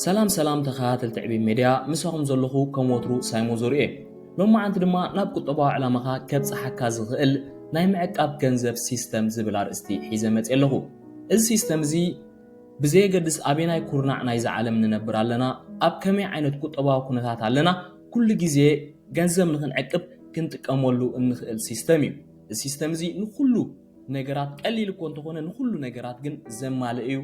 ሰላም ሰላም ተኸታተልቲ ዕቤት ሜድያ፣ ምሳኹም ዘለኹ ከም ወትሩ ሳይሞ ዞርኡ እየ። ሎማዓንቲ ድማ ናብ ቁጠባዊ ዕላማኻ ከብጽሓካ ዝኽእል ናይ ምዕቃብ ገንዘብ ሲስተም ዝብል ኣርእስቲ ሒዘ መጽየ ኣለኹ። እዚ ሲስተም እዚ ብዘየገድስ ኣበየናይ ኩርናዕ ናይዛ ዓለም ንነብር ኣለና፣ ኣብ ከመይ ዓይነት ቁጠባዊ ኩነታት ኣለና፣ ኩሉ ግዜ ገንዘብ ንኽንዕቅብ ክንጥቀመሉ እንኽእል ሲስተም እዩ። እዚ ሲስተም እዚ ንኹሉ ነገራት ቀሊል እኮ እንተኾነ ንኹሉ ነገራት ግን ዘማልእ እዩ።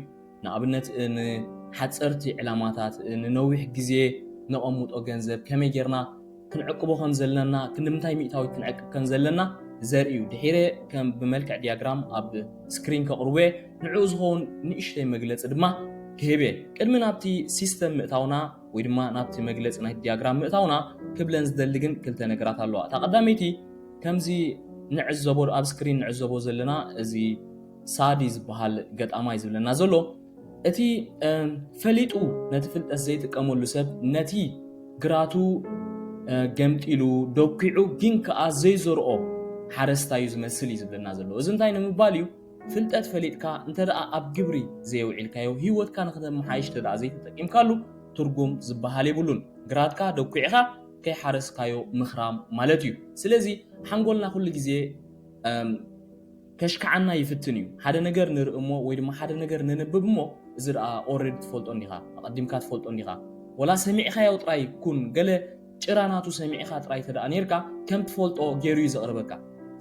ንኣብነት ንሓፀርቲ ዕላማታት ንነዊሕ ግዜ ነቐምጦ ገንዘብ ከመይ ጌርና ክንዕቅቦ ከም ዘለና ክንዲ ምንታይ ሚእታዊት ክንዕቅብ ከም ዘለና ዘርኢ እዩ። ድሒረ ከም ብመልክዕ ዲያግራም ኣብ ስክሪን ከቕርቦ እየ። ንዕኡ ዝኸውን ንእሽተይ መግለፂ ድማ ክህብ እየ። ቅድሚ ናብቲ ሲስተም ምእታውና ወይ ድማ ናብቲ መግለፂ ናይ ዲያግራም ምእታውና ክብለን ዝደሊ ግን ክልተ ነገራት ኣለዋ። እታ ቀዳመይቲ ከምዚ ንዕዘቦ ኣብ ስክሪን ንዕዘቦ ዘለና እዚ ሳዲ ዝበሃል ገጣማይ ዝብለና ዘሎ እቲ ፈሊጡ ነቲ ፍልጠት ዘይጥቀመሉ ሰብ ነቲ ግራቱ ገምጢሉ ደኪዑ ግን ከኣ ዘይዘርኦ ሓረስታይ እዩ ዝመስል እዩ ዝብለና ዘሎ። እዚ እንታይ ንምባል እዩ? ፍልጠት ፈሊጥካ እንተ ደኣ ኣብ ግብሪ ዘየውዒልካዮ፣ ህይወትካ ንኽተመሓይሽ እንተ ደኣ ዘይተጠቂምካሉ ትርጉም ዝበሃል የብሉን። ግራትካ ደኪዕኻ ከይሓረስካዮ ምኽራም ማለት እዩ። ስለዚ ሓንጎልና ኩሉ ግዜ ከሽክዓና ይፍትን እዩ። ሓደ ነገር ንርኢ እሞ ወይ ድማ ሓደ ነገር ነንብብ እሞ እዚ ደኣ ኦረዲ ትፈልጦ እንዲኻ፣ ኣቐዲምካ ትፈልጦ እንዲኻ። ወላ ሰሚዕኻዮ ጥራይ ኩን፣ ገለ ጭራ ናቱ ሰሚዕኻ ጥራይ ተደኣ ኔርካ ከም ትፈልጦ ገይሩ እዩ ዘቕርበካ።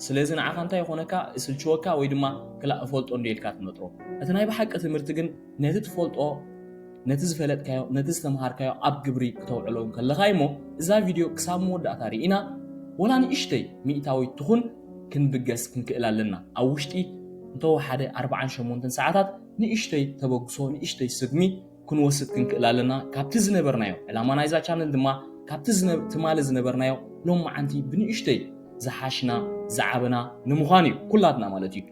ስለዚ ንዓኻ እንታይ ይኾነካ? ይስልችወካ ወይ ድማ ክላእ እፈልጦ እንዶ ኢልካ ትነጥሮ። እቲ ናይ ብሓቂ ትምህርቲ ግን ነቲ ትፈልጦ፣ ነቲ ዝፈለጥካዮ፣ ነቲ ዝተምሃርካዮ ኣብ ግብሪ ክተውዕሎ እንከለኻ እሞ እዛ ቪድዮ ክሳብ መወዳእታ ርኢና ወላ ንእሽተይ ሚእታዊት ትኹን ክንብገስ ክንክእል ኣለና። ኣብ ውሽጢ እንተወሓደ ኣርባዓን ሸሞንተን ሰዓታት ንእሽተይ ተበግሶ፣ ንእሽተይ ስጉሚ ክንወስድ ክንክእል ኣለና። ካብቲ ዝነበርናዮ ዕላማ ናይዛ ቻነል ድማ ካብቲ ዝነ- ትማሊ ዝነበርናዮ ሎማዓንቲ ብንእሽተይ ዝሓሽና ዝዓበና ንምዃን እዩ፣ ኩላትና ማለት እዩ።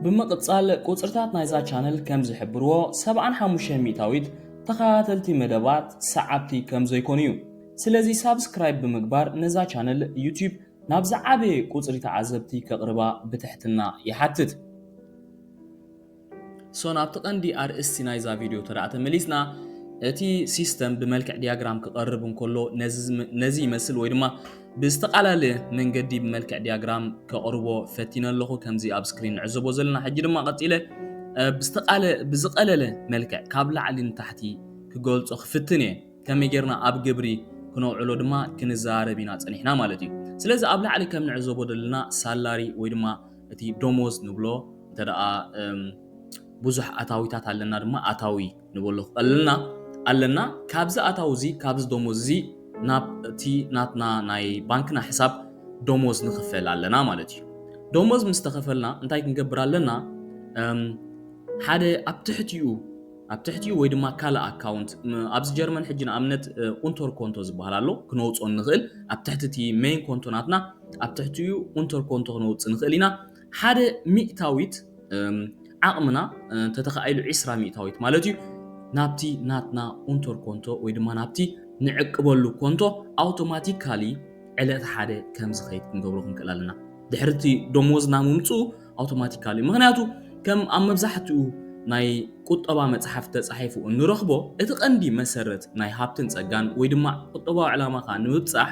ብምቕጻል ቁጽርታት ናይዛ ቻነል ከም ዝሕብርዎ ሰብዓን ሓሙሽተ ሚእታዊት ተኸታተልቲ መደባት ሰዓብቲ ከም ዘይኮኑ እዩ። ስለዚ ሳብስክራይብ ብምግባር ነዛ ቻነል ዩቲዩብ ናብ ዝዓበየ ቁጽሪ ተዓዘብቲ ከቕርባ ብትሕትና ይሓትት። ሶ ናብቲ ቀንዲ ኣርእስቲ ናይዛ ቪድዮ ተደኣ ተመሊስና፣ እቲ ሲስተም ብመልክዕ ዲያግራም ክቐርብ እንከሎ ነዚ ዝም- ነዚ ይመስል ወይ ድማ ብዝተቓላለ መንገዲ ብመልክዕ ዲያግራም ከቕርቦ ፈቲነ ኣለኹ። ከምዚ ኣብ ስክሪን ንዕዘቦ ዘለና። ሕጂ ድማ ቀጺለ እ፣ ብዝተቓለ ብዝቐለለ መልክዕ ካብ ላዕሊ ንታሕቲ ክገልጾ ክፍትን እየ። ከመይ ጌርና ኣብ ግብሪ ክነውዕሎ ድማ ክንዘራረብ ኢና ጸኒሕና ማለት እዩ። ስለዚ ኣብ ላዕሊ ከም ንዕዘቦ ዘለና ሳላሪ ወይ ድማ እቲ ደሞዝ ንብሎ እንተ ደኣ እም፣ ብዙሕ ኣታዊታት ኣለና ድማ ኣታዊ ንበሎ ክቐልልና ኣለና። ካብዚ ኣታዊ እዚ ካብዚ ደሞዝ እዚ ናብ እቲ ናትና ናይ ባንክና ሕሳብ ደሞዝ ንኽፈል ኣለና ማለት እዩ። ደሞዝ ምስ ተኸፈልና እንታይ ክንገብር ኣለና? እም፣ ሓደ ኣብ ትሕቲኡ ኣብ ትሕቲኡ ወይ ድማ ካልእ ኣካውንት ም- ኣብዚ ጀርመን ሕጂ ንኣብነት እ፣ ኡንተር ኮንቶ ዝበሃል ኣሎ ክነውፅኦ እንኽእል ኣብ ትሕቲ እቲ ሜን ኮንቶ ናትና ኣብ ትሕቲኡ ኡንተር ኮንቶ ክነውፅእ ንኽእል ኢና። ሓደ ሚእታዊት እም፣ ዓቕምና እ፣ ተተኻኢሉ ዒስራ ሚእታዊት ማለት እዩ ናብቲ ናትና ኡንተር ኮንቶ ወይ ድማ ናብቲ ንዕቅበሉ ኮንቶ ኣውቶማቲካሊ ዕለት ሓደ ከም ዝኸይድ ክንገብሮ ክንክእል ኣለና። ድሕሪ እቲ ደሞዝና ምምፅኡ ኣውቶማቲካሊ እዩ። ምኽንያቱ ከም ኣብ መብዛሕትኡ ናይ ቁጠባ መፅሓፍቲ ተፃሒፉ እንረኽቦ እቲ ቀንዲ መሰረት ናይ ሃብትን ፀጋን ወይ ድማ ቁጠባዊ ዕላማኻ ንምብፃሕ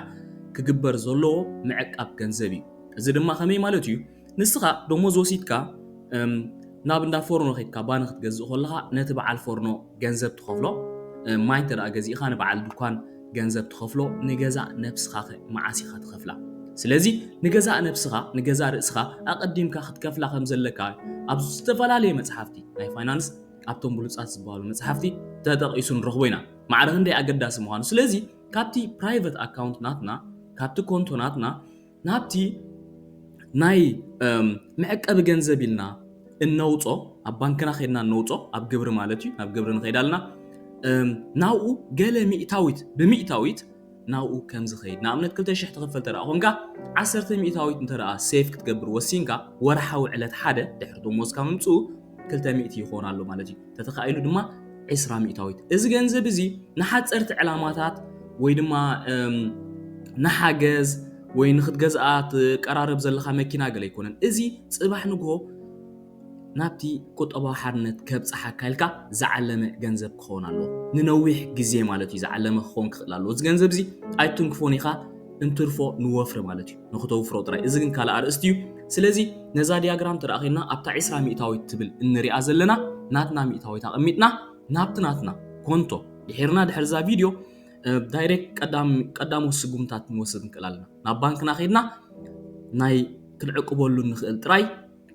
ክግበር ዘለዎ ምዕቃብ ገንዘብ እዩ። እዚ ድማ ከመይ ማለት እዩ? ንስኻ ደሞዝ ወሲድካ እም፣ ናብ እንዳ ፎርኖ ከይድካ ባኒ ክትገዝእ ከለኻ ነቲ በዓል ፎርኖ ገንዘብ ትኸፍሎ፣ እም፣ ማይ እንተ ደኣ ገዚእኻ ንበዓል ድኳን ገንዘብ ትኸፍሎ፣ ንገዛእ ነብስኻ ከ መዓስ ኢኻ ትኸፍላ? ስለዚ ንገዛእ ነብስኻ ንገዛእ ርእስኻ ኣቐዲምካ ክትከፍላ ከም ዘለካ ኣብ ዝተፈላለየ መጽሓፍቲ ናይ ፋይናንስ ኣብቶም ብሉጻት ዝበሃሉ መጽሓፍቲ ተጠቒሱ ንረኽቦ ኢና። ማዕረ ክንደይ ኣገዳሲ ምዃኑ። ስለዚ ካብቲ ፕራይቨት ኣካውንት ናትና ካብቲ ኮንቶ ናትና ናብቲ ናይ እም፣ መዕቀቢ ገንዘብ ኢልና እነውጾ ኣብ ባንክና ከድና እነውጾ ኣብ ግብሪ ማለት እዩ ናብ ግብሪ ንኸይድ ኣለና እም፣ ናብኡ ገለ ሚእታዊት ብሚእታዊት ናብኡ ከም ዝኸይድ ንኣብነት ክልተ ሽሕ ትኽፈል ተደኣ ኮንካ ዓሰርተ ሚእታዊት እንተ ደኣ ሴፍ ክትገብር ወሲንካ ወርሓዊ ዕለት ሓደ ድሕሪ ደሞዝካ ምምፅኡ ክልተ ሚእቲ ይኾን ኣሎ ማለት እዩ። ተተኻኢሉ ድማ ዕስራ ሚእታዊት። እዚ ገንዘብ እዚ ንሓፀርቲ ዕላማታት ወይ ድማ እም፣ ንሓገዝ ወይ ንክትገዝኣ ትቀራረብ ዘለኻ መኪና ገለ ኣይኮነን። እዚ ፅባሕ ንግሆ ናብቲ ቁጠባዊ ሓርነት ከብፅሓካ ኢልካ ዝዓለመ ገንዘብ ክኸውን ኣለዎ። ንነዊሕ ግዜ ማለት እዩ ዝዓለመ ክኸውን ክኽእል ኣለዎ። እዚ ገንዘብ እዚ ኣይትንክፎን ኢኻ፣ እንትርፎ ንወፍሪ ማለት እዩ፣ ንክተውፍሮ ጥራይ። እዚ ግን ካልእ ኣርእስቲ እዩ። ስለዚ ነዛ ዲያግራም ተረኣኺና ኣብታ ዕስራ ሚእታዊት ትብል እንሪኣ ዘለና ናትና ሚእታዊት ኣቐሚጥና ናብቲ ናትና ኮንቶ ድሒርና ድሕርዛ ቪድዮ ዳይሬክት ቀዳሞት ስጉምታት ክንወስድ ንክእል ኣለና። ናብ ባንክና ከይድና ናይ ክንዕቅበሉ ንክእል ጥራይ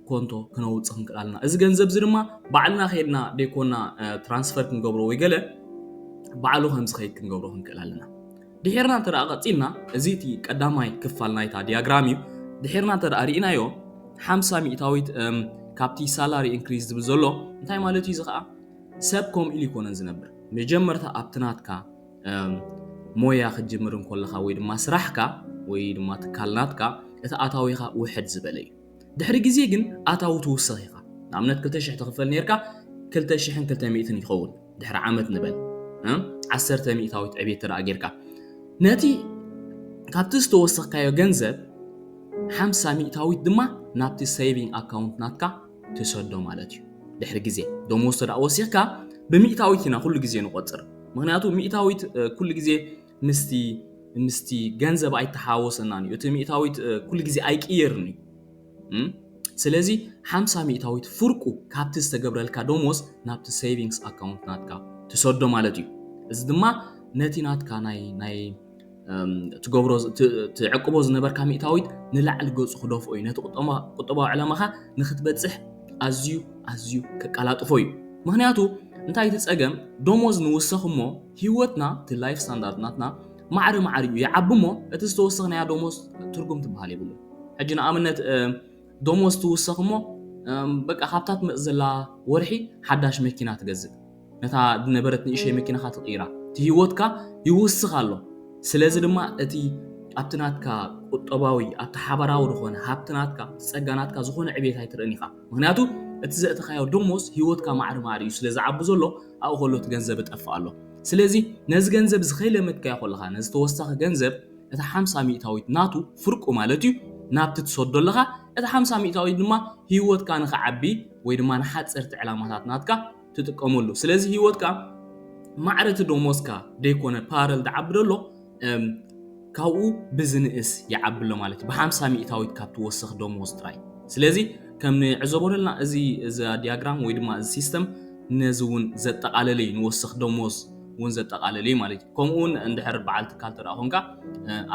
ኮንቶ ክነውፅእ ክንክእል ኣለና። እዚ ገንዘብ እዚ ድማ ባዕልና ከይድና ደይኮና ትራንስፈር ክንገብሮ ወይ ገለ ባዕሉ ከም ዝኸይድ ክንገብሮ ክንክእል ኣለና። ድሒርና እንተ ደኣ ቀፂልና፣ እዚ እቲ ቀዳማይ ክፋል ናይታ ዲያግራም እዩ። ድሒርና እንተ ደኣ ርኢናዮ፣ ሓምሳ ሚእታዊት ካብቲ ሳላሪ ኢንክሪዝ ዝብል ዘሎ እንታይ ማለት እዩ? እዚ ከዓ ሰብ ከምኡ ኢሉ ይኮነን ዝነብር። መጀመርታ ኣብቲ ናትካ ሞያ ክትጅምር እንኮለኻ ወይ ድማ ስራሕካ ወይ ድማ ትካል ናትካ እቲ ኣታዊኻ ውሕድ ዝበለ እዩ። ድሕሪ ግዜ ግን ኣታዊ ትውስኽ ኢኻ። ንኣብነት ክልተ ሽሕ ትኽፈል ነርካ፣ ክልተ ሽሕን ክልተ ሚእትን ይኸውን። ድሕሪ ዓመት ንበል ዓሰርተ ሚእታዊት ዕቤት ተደኣ ጌርካ ነቲ ካብቲ ዝተወሰኽካዮ ገንዘብ ሓምሳ ሚእታዊት ድማ ናብቲ ሴቪንግ ኣካውንት ናትካ ትሰዶ ማለት እዩ። ድሕሪ ግዜ ደሞዝ ተደኣ ወሲኽካ ብሚእታዊት ኢና ኩሉ ግዜ ንቆፅር። ምክንያቱ ሚእታዊት ኩሉ ግዜ ምስቲ ምስቲ ገንዘብ ኣይተሓዋወሰናን እዩ። እቲ ሚእታዊት ኩሉ ግዜ ኣይቅየርን እዩ። ስለዚ ሓምሳ ሚእታዊት ፍርቁ ካብቲ ዝተገብረልካ ደሞዝ ናብቲ ሴቪንግስ ኣካውንት ናትካ ትሰዶ ማለት እዩ። እዚ ድማ ነቲ ናትካ ናይ ናይ ትገብሮ ትዕቅቦ ዝነበርካ ሚእታዊት ንላዕሊ ገፁ ክደፍኦ እዩ። ነቲ ቁጠባዊ ዕላማኻ ንክትበፅሕ ኣዝዩ ኣዝዩ ከቀላጥፎ እዩ። ምክንያቱ እንታይ እቲ ፀገም፣ ደሞዝ ንውሰኽ እሞ ህይወትና እቲ ላይፍ ስታንዳርድ ናትና ማዕረ ማዕረ እዩ ይዓቢ እሞ እቲ ዝተወሰኽናያ ደሞዝ ትርጉም ትበሃል የብሉ። ሕጂ ንኣብነት ደሞዝ ትውሰኽ እሞ በቃ ካብታ ትመፅ ዘላ ወርሒ ሓዳሽ መኪና ትገዝእ፣ ነታ ዝነበረት ንእሸይ መኪናኻ ትቕይራ፣ እቲ ህይወትካ ይውስኽ ኣሎ። ስለዚ ድማ እቲ ኣብቲ ናትካ ቁጠባዊ ኣብቲ ሓባራዊ ዝኾነ ሃብቲ ናትካ ጸጋ ናትካ ዝኾነ ዕቤት ኣይትርእን ኢኻ። ምክንያቱ እቲ ዘእተኻዮ ደሞዝ ህይወትካ ማዕሪ ማዕሪ እዩ ስለ ዝዓቢ ዘሎ ኣብኡ ከሎ እቲ ገንዘብ ይጠፍእ ኣሎ። ስለዚ ነዚ ገንዘብ እዚ ከይለመድካዮ ከለኻ ነዚ ተወሳኺ ገንዘብ እቲ ሓምሳ ሚእታዊት ናቱ ፍርቁ ማለት እዩ ናብቲ ትሰዶ ኣለኻ። እቲ ሓምሳ ሚእታዊት ድማ ህይወትካ ንኽዓቢ ወይ ድማ ንሓፀርቲ ዕላማታት ናትካ ትጥቀመሉ። ስለዚ ህይወትካ ማዕረ እቲ ደሞዝካ ደይኮነ ፓረል ዝዓቢ ዘሎ ካብኡ ብዝንእስ ይዓቢ ኣሎ ማለት እዩ። ብሓምሳ ሚእታዊት ካብ ትወስኽ ደሞዝ ጥራይ። ስለዚ ከም ንዕዘቦ ዘለና እዚ እዛ ዲያግራም ወይ ድማ እዚ ሲስተም ነዚ እውን ዘጠቓለለ እዩ፣ ንወስኽ ደሞዝ እውን ዘጠቓለለ እዩ ማለት እዩ። ከምኡ እውን እንድሕር በዓል ትካል ተደኣ ኮንካ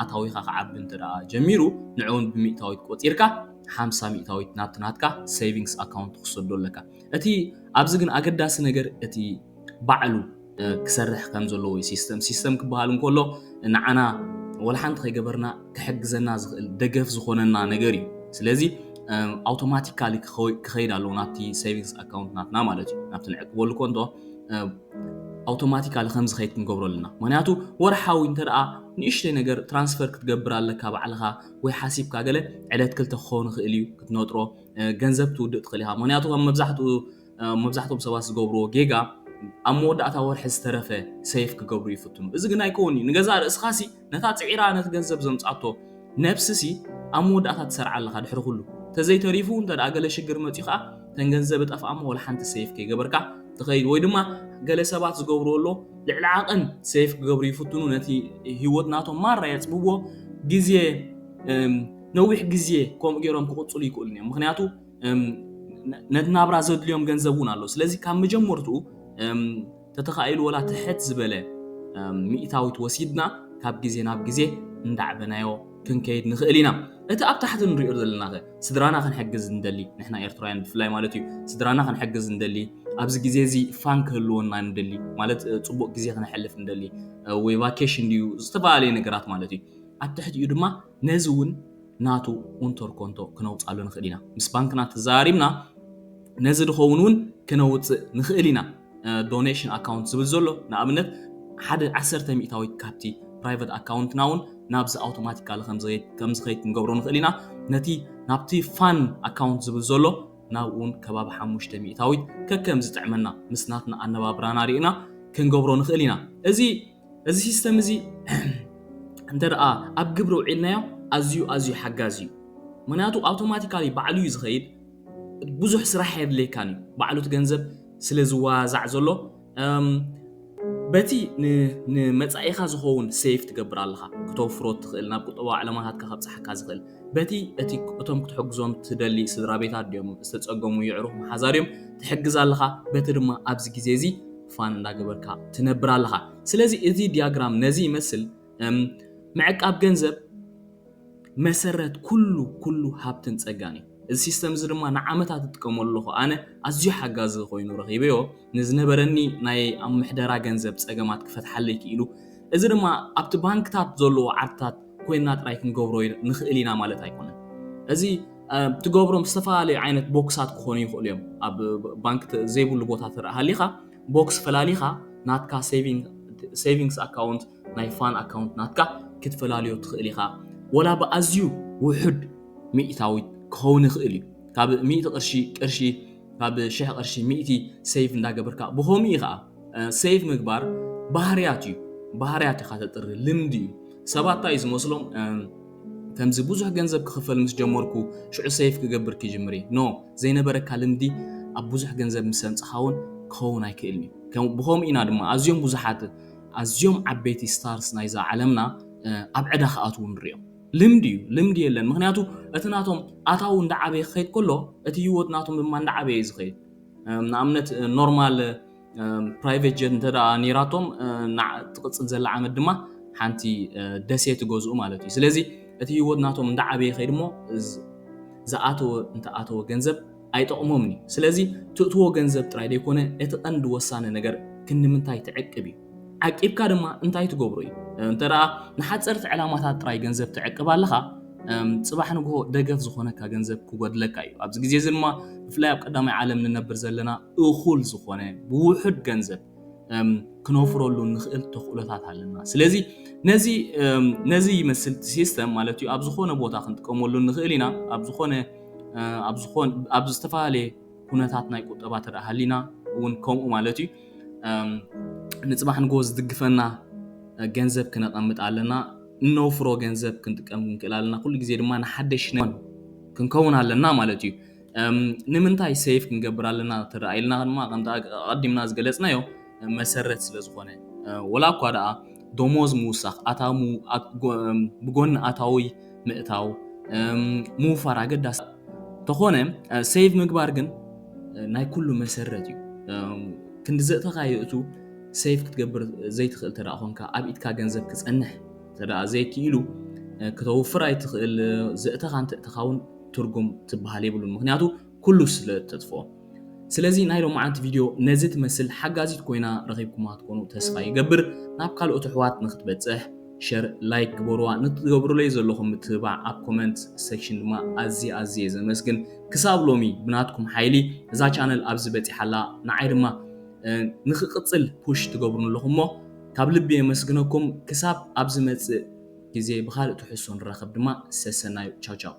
ኣታዊኻ ክዓቢ እንተ ደኣ ጀሚሩ ንዕውን ብሚእታዊት ቆፂርካ ሓምሳ ሚእታዊት ናብቲ ናትካ ሴቪንግስ ኣካውንት ክሰዶ ኣለካ። እቲ ኣብዚ ግን ኣገዳሲ ነገር እቲ ባዕሉ ክሰርሕ ከም ዘለዎ እዩ። ሲስተም ሲስተም ክበሃል እንከሎ ንዓና ወላ ሓንቲ ከይገበርና ክሕግዘና ዝኽእል ደገፍ ዝኾነና ነገር እዩ። ስለዚ ኣውቶማቲካሊ ክኸይድ ኣለዎ ናብቲ ሴቪንግስ ኣካውንት ናትና ማለት እዩ። ናብቲ ንዕቅበሉ ኮንቶ ኣውቶማቲካሊ ከም ዝኸይድ ክንገብሮ ኣለና። ምክንያቱ ወርሓዊ እንተ ደኣ ንእሽተይ ነገር ትራንስፈር ክትገብር ኣለካ ባዕልኻ ወይ ሓሲብካ ገለ ዕለት ክልተ ክኸውን ይኽእል እዩ ክትነጥሮ ገንዘብ ትውድእ ትኽእል ኢኻ። ምክንያቱ ከም መብዛሕትኡ መብዛሕትኦም ሰባት ዝገብርዎ ጌጋ ኣብ መወዳእታ ወርሒ ዝተረፈ ሴፍ ክገብሩ ይፍትኑ። እዚ ግን ኣይከውን እዩ። ንገዛእ ርእስኻሲ ነታ ጽዒራ ነቲ ገንዘብ ዘምጻቶ ነብስሲ ኣብ መወዳእታ ትሰርዓ ኣለኻ። ድሕሪ ኩሉ ተዘይተሪፉ እንተ ደኣ ገለ ሽግር መጺኡ ኸኣ ተን ገንዘብ እጠፍኣ እሞ ወላ ሓንቲ ሴፍ ከይገበርካ ትኸይድ። ወይ ድማ ገለ ሰባት ዝገብርዎ ኣሎ ልዕሊ ዓቐን ሴፍ ክገብሩ ይፍትኑ። ነቲ ህይወት ናቶም ማራ የጽብዎ ግዜ ነዊሕ ግዜ ከምኡ ገይሮም ክቕጽሉ ይክእሉን እዮም። ምክንያቱ ነቲ ናብራ ዘድልዮም ገንዘብ እውን ኣሎ። ስለዚ ካብ መጀመርትኡ ተተኻኢሉ ወላ ትሕት ዝበለ ሚእታዊት ወሲድና ካብ ግዜ ናብ ግዜ እንዳዕበናዮ ክንከይድ ንኽእል ኢና። እቲ ኣብ ታሕቲ ንሪኦ ዘለናኸ ስድራና ክንሕግዝ እንደሊ ንሕና ኤርትራውያን ብፍላይ ማለት እዩ። ስድራና ክንሕግዝ እንደሊ ኣብዚ ግዜ እዚ ፋን ክህልወና እንደሊ ማለት ጽቡቕ ግዜ ክነሕልፍ እንደሊ ወይ ቫኬሽን ድዩ ዝተፈላለየ ነገራት ማለት እዩ። ኣብ ትሕቲኡ ድማ ነዚ እውን ናቱ ኡንተር ኮንቶ ክነውፃሉ ንኽእል ኢና። ምስ ባንክና ተዘራሪብና ነዚ ድኸውን እውን ክነውፅእ ንኽእል ኢና። ዶኔሽን ኣካውንት ዝብል ዘሎ ንኣብነት ሓደ ዓሰርተ ሚእታዊት ካብቲ ፕራይቨት ኣካውንትና እውን ናብዚ ኣውቶማቲካሊ ከም ዝኸይድ ክንገብሮ ንኽእል ኢና። ነቲ ናብቲ ፋን ኣካውንት ዝብል ዘሎ ናብኡ እውን ከባቢ ሓሙሽተ ሚእታዊት ከከም ዝጥዕመና ምስ ናትና ኣነባብራና ርኢና ክንገብሮ ንኽእል ኢና። እዚ እዚ ሲስተም እዚ እንተ ደኣ ኣብ ግብሪ ውዒልናዮ ኣዝዩ ኣዝዩ ሓጋዚ እዩ። ምክንያቱ ኣውቶማቲካሊ ባዕሉ እዩ ዝኸይድ። ብዙሕ ስራሕ የድልየካን እዩ። ባዕሉ እቲ ገንዘብ ስለ ዝዋዛዕ ዘሎ በቲ ንመፃኢኻ ዝኸውን ሴፍ ትገብር ኣለኻ። ክተውፍሮ ትኽእል፣ ናብ ቁጠባዊ ዕላማታትካ ከብፅሓካ ዝኽእል፣ በቲ እቲ እቶም ክትሕግዞም ትደሊ ስድራ ቤታት ድዮም፣ ዝተፀገሙ የዕሩኽ መሓዛ ድዮም ትሕግዝ ኣለኻ። በቲ ድማ ኣብዚ ግዜ እዚ ፋን እንዳገበርካ ትነብር ኣለኻ። ስለዚ እዚ ዲያግራም ነዚ ይመስል። ምዕቃብ ገንዘብ መሰረት ኩሉ ኩሉ ሃብትን ፀጋን እዩ። እዚ ሲስተም እዚ ድማ ንዓመታት እጥቀመሉ ኣለኹ። ኣነ ኣዝዩ ሓጋዚ ኮይኑ ረኺበዮ። ንዝነበረኒ ናይ ኣብ ምሕደራ ገንዘብ ፀገማት ክፈትሓለይ ክኢሉ። እዚ ድማ ኣብቲ ባንክታት ዘለዎ ዓርታት ኮይና ጥራይ ክንገብሮ ንኽእል ኢና ማለት ኣይኮነን። እዚ ትገብሮም ዝተፈላለዩ ዓይነት ቦክሳት ክኾኑ ይኽእሉ እዮም። ኣብ ባንክ ዘይብሉ ቦታ ተረኣ ሃሊኻ ቦክስ ፈላሊኻ ናትካ savings account ናይ ፋን ኣካውንት ናትካ ክትፈላልዮ ትኽእል ኢኻ። ወላ ብኣዝዩ ውሑድ ሚእታዊት ክኸውን ይኽእል እዩ። ካብ ሚእቲ ቅርሺ ቅርሺ ካብ ሽሕ ቅርሺ ሚእቲ ሴቭ እንዳገበርካ ብኸምኡ እዩ ከዓ ሴቭ ምግባር ባህርያት እዩ። ባህርያት ኢኻ ተጥሪ፣ ልምዲ እዩ። ሰባት እንታይ እዩ ዝመስሎም? ከምዚ ብዙሕ ገንዘብ ክኽፈል ምስ ጀመርኩ ሽዑ ሴቭ ክገብር ክጅምር እየ። ኖ፣ ዘይነበረካ ልምዲ ኣብ ብዙሕ ገንዘብ ምስ ኣምፅኻ እውን ክኸውን ኣይክእልን እዩ። ከም- ብኸምኡ ኢና ድማ ኣዝዮም ብዙሓት ኣዝዮም ዓበይቲ ስታርስ ናይዛ ዓለምና ኣብ ዕዳ ክኣትዉ ንሪኦም። ልምዲ እዩ፣ ልምዲ የለን። ምክንያቱ እቲ ናቶም ኣታዊ እንዳዓበየ ክኸይድ ከሎ እቲ ህይወት ናቶም ድማ እንዳዓበየ እዩ ዝኸይድ። ንኣብነት ኖርማል ፕራይቬት ጀት እንተ ደኣ ነይራቶም ትቕፅል ዘላ ዓመት ድማ ሓንቲ ደሴት ይገዝኡ ማለት እዩ። ስለዚ እቲ ህይወት ናቶም እንዳዓበየ ይኸይድ እሞ ዝኣተወ እንተኣተወ ገንዘብ ኣይጠቕሞምን እዩ። ስለዚ ትእትዎ ገንዘብ ጥራይ ዘይኮነ እቲ ቀንዲ ወሳኒ ነገር ክንምንታይ ትዕቅብ እዩ። ዓቂብካ ድማ እንታይ ትገብሮ እዩ። እንተ ደኣ ንሓፀርቲ ዕላማታት ጥራይ ገንዘብ ትዕቅብ ኣለኻ፣ ጽባሕ ንግሆ ደገፍ ዝኾነካ ገንዘብ ክጎድለካ እዩ። ኣብዚ ግዜ እዚ ድማ ብፍላይ ኣብ ቀዳማይ ዓለም ንነብር ዘለና እኹል ዝኾነ ብውሑድ ገንዘብ ክነፍረሉ ንኽእል ተኽእሎታት ኣለና። ስለዚ ነዚ ነዚ ይመስል እቲ ሲስተም ማለት እዩ። ኣብ ዝኾነ ቦታ ክንጥቀመሉ ንኽእል ኢና። ኣብ ዝኾነ ኣብ ዝኾን ኣብ ዝተፈላለየ ኩነታት ናይ ቁጠባ ተደኣ ሃሊና እውን ከምኡ ማለት እዩ። ንፅባሕ ንግሆ ዝድግፈና ገንዘብ ክነቐምጥ ኣለና። እነውፍሮ ገንዘብ ክንጥቀም ክንክእል ኣለና። ኩሉ ግዜ ድማ ንሓደሽ ክንከውን ኣለና ማለት እዩ። ንምንታይ ሴፍ ክንገብር ኣለና ተደኣ ኢልና ድማ ከምቲ ኣቐዲምና ዝገለፅናዮ መሰረት ስለ ዝኾነ፣ ወላ እኳ ደኣ ደሞዝ ምውሳኽ፣ ብጎኒ ኣታዊ ምእታው ምውፋር ኣገዳሲ ተኾነ፣ ሴቭ ምግባር ግን ናይ ኩሉ መሰረት እዩ። ክንዲ ዘእተኻዮ እቱ ሴቭ ክትገብር ዘይትኽእል ተደኣ ኾንካ፣ ኣብ ኢድካ ገንዘብ ክጸንሕ ተደኣ ዘይክኢሉ፣ ክተውፍር ኣይትኽእል። ዘእተኻ እንተእተኻ እውን ትርጉም ትበሃል የብሉን። ምክንያቱ ኩሉ ስለ እተጥፍኦ። ስለዚ ናይ ሎማዓንቲ ቪድዮ ነዚ ትመስል ሓጋዚት ኮይና ረኺብኩማ ክትኮኑ ተስፋ ይገብር። ናብ ካልኦት ኣሕዋት ንክትበጽሕ ሸር፣ ላይክ ግበሩዋ። ንትገብሩለይ ዘለኹም ምትብባዕ ኣብ ኮመንት ሴክሽን ድማ ኣዝየ ኣዝየ ዘመስግን። ክሳብ ሎሚ ብናትኩም ሓይሊ እዛ ቻነል ኣብዚ በጺሓ ኣላ። ንዓይ ድማ ንክቕጽል ፑሽ ትገብሩኒ ኣለኹም እሞ ካብ ልቢ የመስግነኩም። ክሳብ ኣብ ዝመጽእ ግዜ ብኻልእ ትሕዝቶ ንራኸብ ድማ ሰሰናዩ። ቻው ቻው።